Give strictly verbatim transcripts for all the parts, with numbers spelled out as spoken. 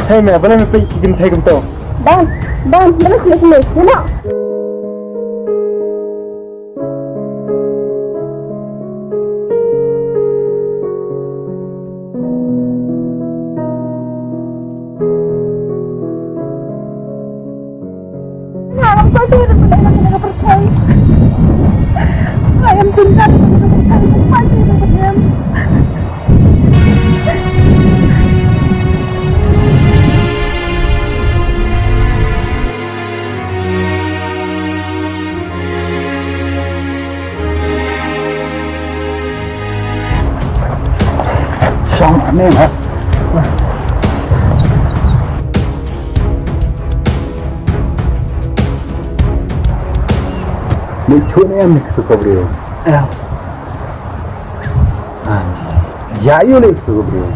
Hei me, balei me peit ki kynthei kumto? Bang, bang, balei me peit kumto? Shong ne ha. Ni chu ne em ni su ko brio. Ya yu ni su ko brio.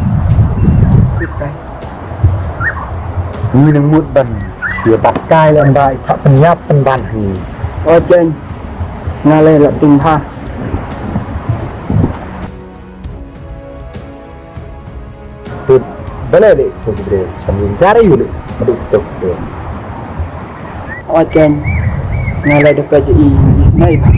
Ngi nang mut ban ïa bat kai lem ba i thap pynïap pynban hi. O Jen, nga leh la ting ha. Tut, balei leh tu bre, sam yin jare yu leh, madu tu bre. O Jen, nga leh da ka ji i, i snai ba.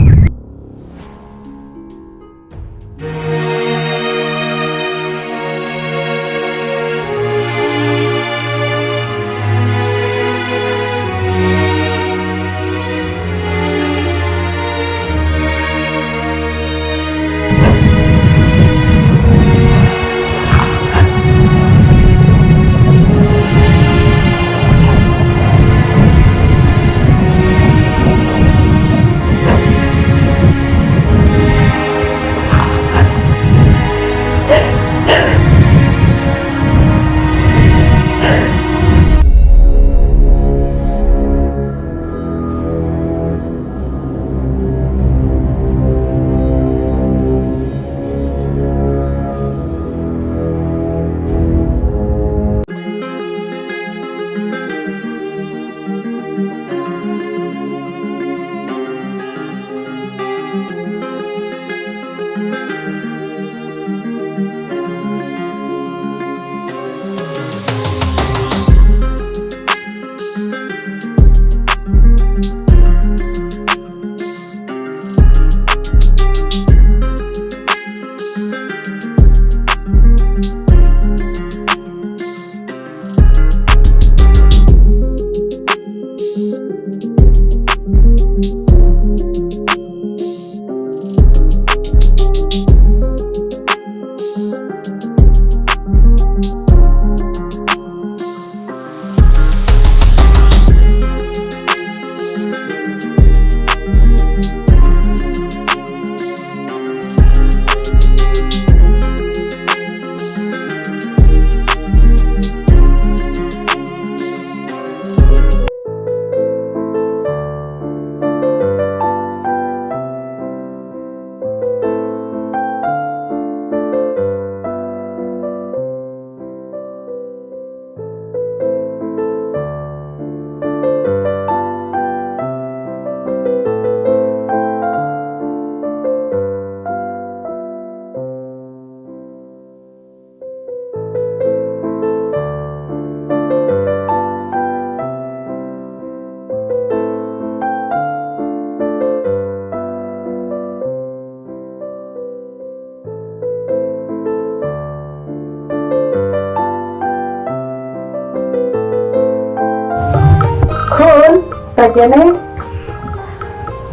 Khun, ta jane.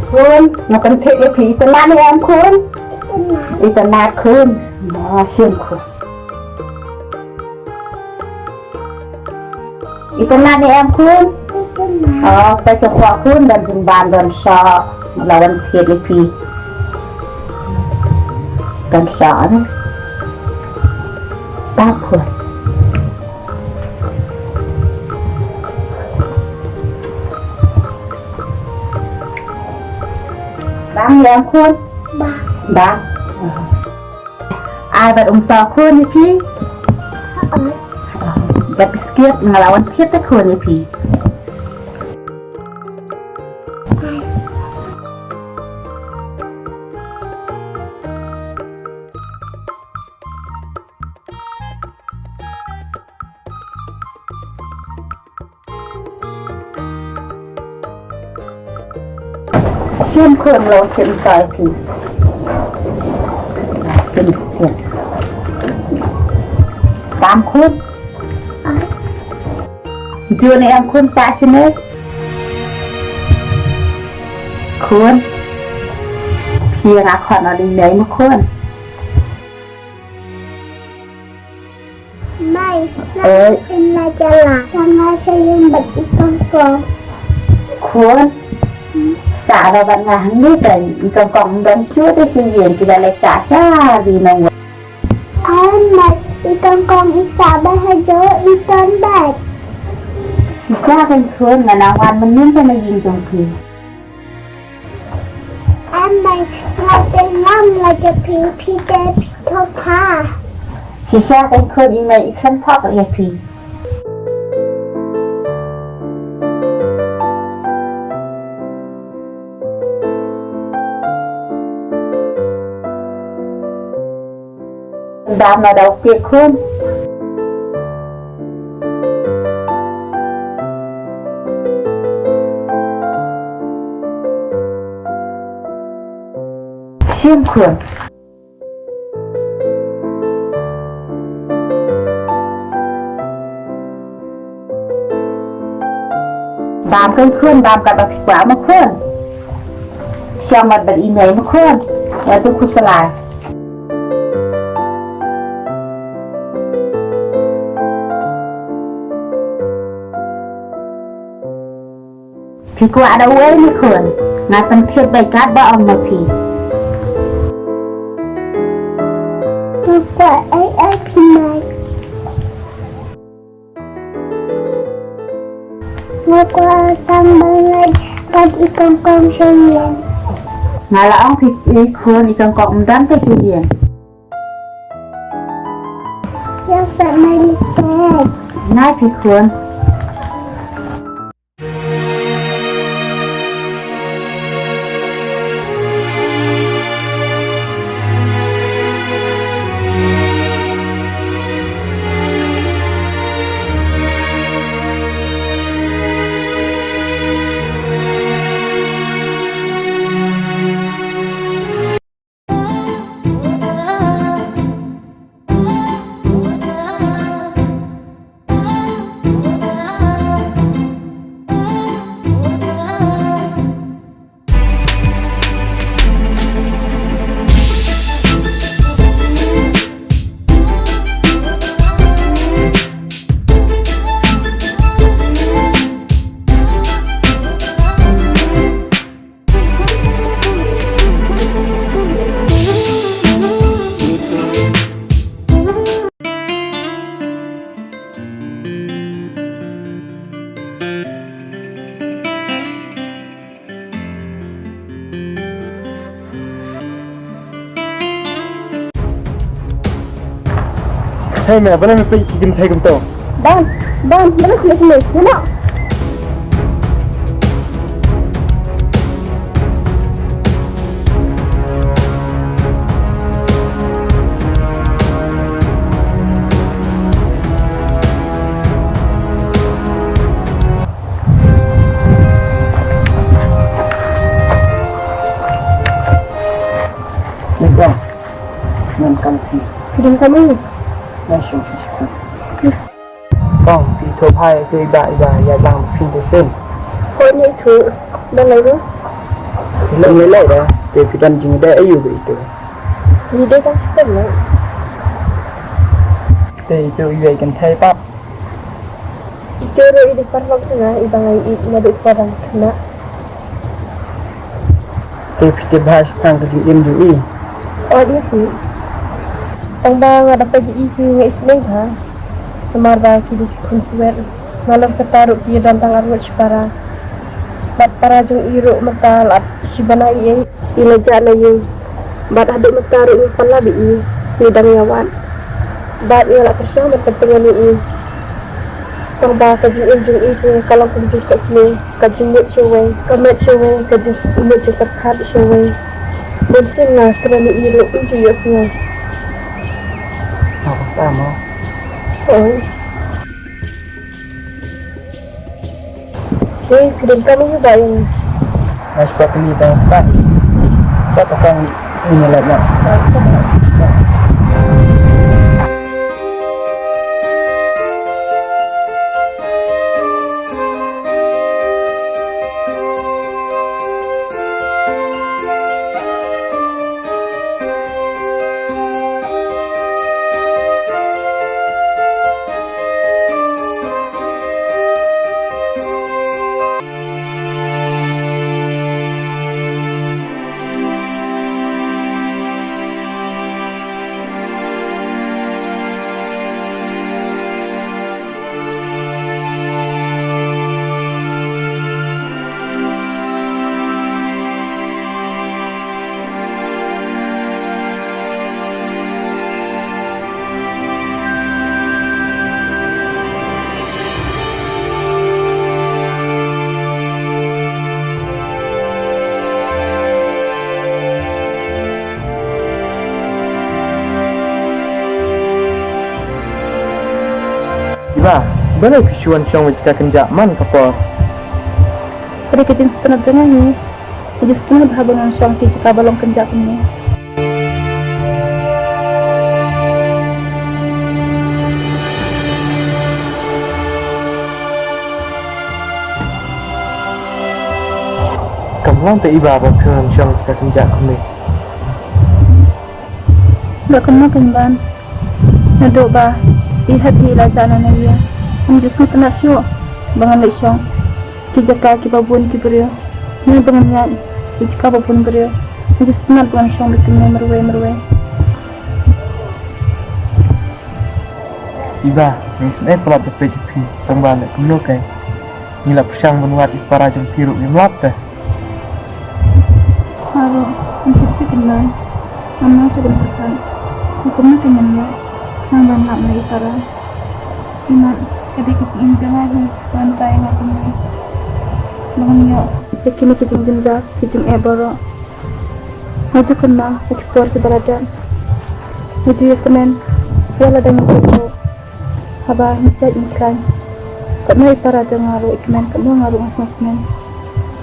Khun, nga pynthik ïa phi itynnad ne em khun? Itynnad khun. Mo shim khun. Itynnad ne em khun? Itynnad. O, peit shapoh khun, don pynban don soh. La wan thied ïa phi. Don soh ne. Tap khun. Bang ne em khun? Bang. Bang. Ai bad um soh khun ïa phi. Bad biskit nga la wan thied te khun ïa phi. Khun, khun, lo shim toy phi. Shim, shim. Tam khun. Jun em khun sa shim eh. Khun. Phi nga khon odi mei mo khun. Mai, oi. Pynlait ïa la, sa nga sha ïing bad i kongkong. Khun, sa ba bad nga hangne te i kongkong ym don shuh te sha ïing, ki la leit sha sha ri nong. Ai mai, i kongkong i sah bad ha jong i ton bad. Shisha kein khun, nga nang wan mynnin te na ïing jong phi. Em mai, nga te ngam la jong phi, phi te phi to pha. Shisha kein khun, i mei i khlem phok ïa phi. Dam na dau pie khun. Shim khun. Bam kein khun, bam katba phi kwah mo khun. Shong mat bad i mei mo khun. Ïa tu khuslai. Phi kwah da uei ne khun? Nga pyntip bad katba ong ma phi. Nga kwah ai ai phi mai. Nga kwah tang ban leit bad i kongkong sha ïing. Nga la ong phi i khun, i kongkong ym don te sha ïing. Ïa sa mai leit. Nai phi khun. Hei me, balei me peit ki kynthei kumto? Don, don, balei me peit kumno? Ngan kam phi. Phi dang kam ïa? Ngan shong phi shkut. Kong, phi thoh bha ïa i bah, i bah ïaid lang phi te shen. Ko ni thu, ba lai ba? Phi long lai lai da, te phi don jingïadei aïu bad ito? Ni dei tang shen lai. Te ito iwei kynthei pat. Ito ruh i dei paralok jong nga, i ba nga ïeit naduh kaba dang khynnah. Te phi tip bha shaphang ka jingim jong i? Oi, ïa phi. Tang ba nga da peit ïa i, ki nga isynei bha. Namar ba ki dei ki khun swet. Nalor kata ruh ki don tang arngut shipara. Bad para jong i ruh mynta la shibana ïa i. I la jah na ïing. Bad haduh mynta ruh ngi pala bad i, ngi dang ïa wad. Bad ngi la pyrshang ban pynthikna ïa i. Tang ba ka jingim jong i jong ka long ka jingkot sniew, ka jingmut shawei, ka met shawei, ka jingmut jingpyrkhat shawei. Bun sien nga kren ïa i ruh um ju ïohsngew. Nga pynta mo. Oi. Ei, phi dang kam ïa i bah ïa nga? Mas pa kini tang pa. Pa ta kang ini lah nak. Iba, balei phi shu wan shong ha jaka kynjah man ka por? Ka dei ka jingsngewtynnat jong nga hi. Ka jingsngewtynnat haba ngan shong ha jaka ba long kynjah kumne. Kam long te Iba ba phi wan shong ha jaka kynjah kumne. Ba kumno kan ban. Naduh ba i Hat i la jah na ïa. Ym ju sngewtynnat shuh ba ngan leit shong ki jaka kiba bun ki briew. Ne ba ngan ïaid ki jaka ba bun briew. Ym ju sngewtynnat ba ngan shong beit kumne marwei marwei. Iba, ngi sngewbha palat da peit ïa phi, tang ba leh kumno kai. Ngi la pyrshang ban wad ïa i para jong phi ruh ngim lap te. Aro, ym phi phi kynmaw. Ngam nang shu ban pyrkhat. Ïa kumno ka ngin leh. Nang ban lap na i para. Imat, ka dei ka jingim jong nga hi. Ban tai nga kumne. Ba ngam ïoh. Ïa kine ki jingjynjar, ki jingeh baroh. Nga ju kynmaw ïa ki por kiba la dep. Nga ju ïakmen. Ïa lada ngi ju. Haba ngi jait ngi khlaiñ. Katno i para jong nga ruh i kmen, katno nga ruh nga sngewkmen.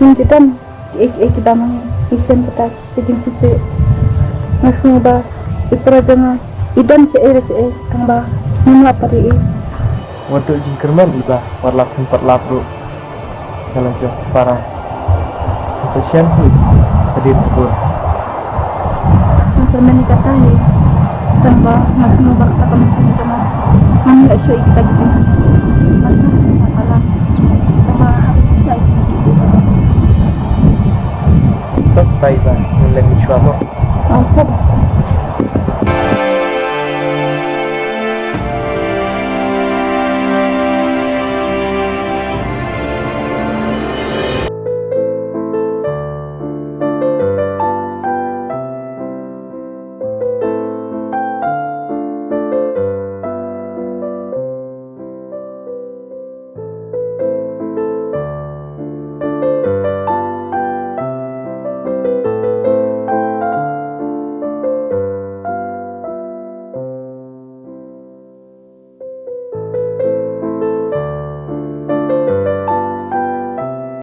Ngim ju don kiei kiei kiba ma ngi, ngi shem kata ki jingshisha. Nga sngew ba i para jong nga i don shaei la shaei tang ba ngim lah pat ïa i. Wat duh jingkyrmen Iba, wat lap phin pat lap ruh. Nga la jop para. Sa shen hi hadien ka bun. Nga kyrmen ïa kata hi. Tang ba nga sngew ba kata ka mynsiem jong nga ngam ïoh shuh ïa kita ki jingkyrmen. Nga sngew ba nga palat. Tang ba ha ka jingshai jong nga. Tok tai ba ngan leh mynshuwa mo. Ong tok.